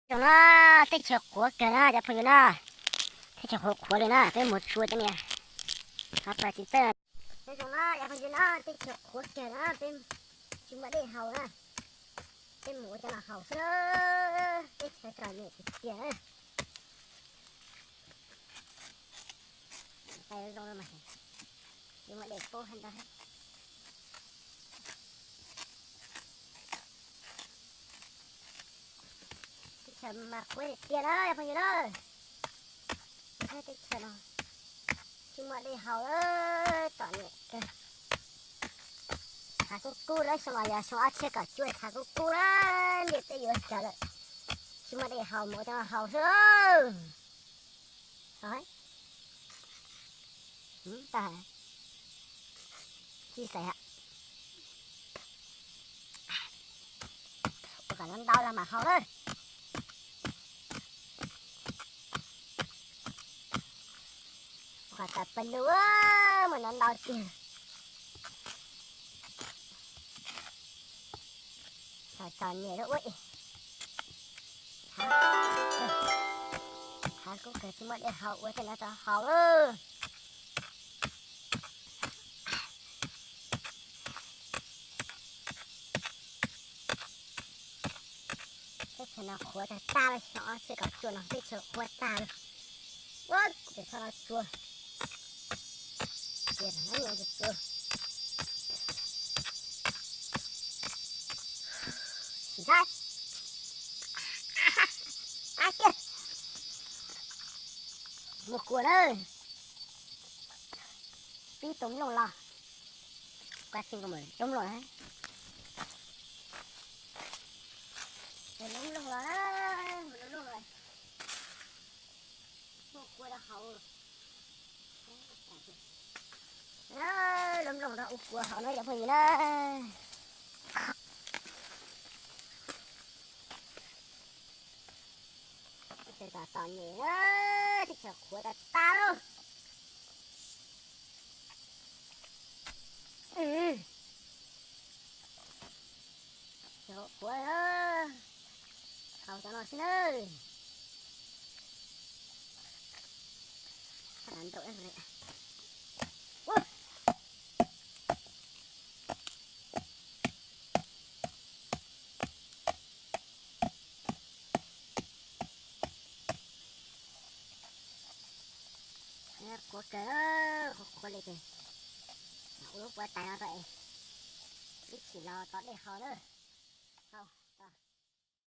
Zoo na, teb chaws qhuav kawg na cov phooj ywg na. Teb chaws qhuav qhuav li na, peb mus tsua cov niag hav pas txiv txawj. Nyob zoo na cov phooj ywg na, teb chaws qhuav kawg na, peb tsis muaj dej haus na. Peb mus ua cov no haus xwb, teb chaws txom nyem tiag tiag na. Zoo mas, tsis muaj dej pub hab ntag. Teb chaws mas qhuav tiag tiag na cov phooj ywg na. Teb chaws no tsis muaj dej haus, txom nyem kawg. Tshav kub kub lawm, xyoo no yog xyoo ob txhiab kaum cuaj, tshav kub kub lawm, ntiaj teb yuav tawg lawm. Tsis muaj dej haus, mus ua cov no haus xwb. Tsis xav ua kom ntau los mam haus lawm. Ua kom tas pes lug, mus ntau ntau tiag. Txom nyem lub ua, tshav kub kawg tsis muaj dej haus, ua tej no tau haus lawm. Teb chaws no qhuav tag tag lawm, xyoo ob txhiab kaum cuaj no teb chaws qhuav tag lawm. Ua ces txhob los tsua, ces no ces tsua. Ntshai. Ab tiag. Muaj kua na. Pib tus mloog los. Kuv xij kuv mus lub mloog na. Lub mloog los, lub mloog los. Muaj kua rau hauv. Lub mloog rau ua kua hauv na cov phooj ywg na. Teb chaws txom nyem na, teb chaws qhuav tas tas lawm. Qhuav, haus cov no xwb nawb. Qhuav kawg, qhuav qhuav li ces ua lub puav tais no rau es ib chim los tau dej haus na.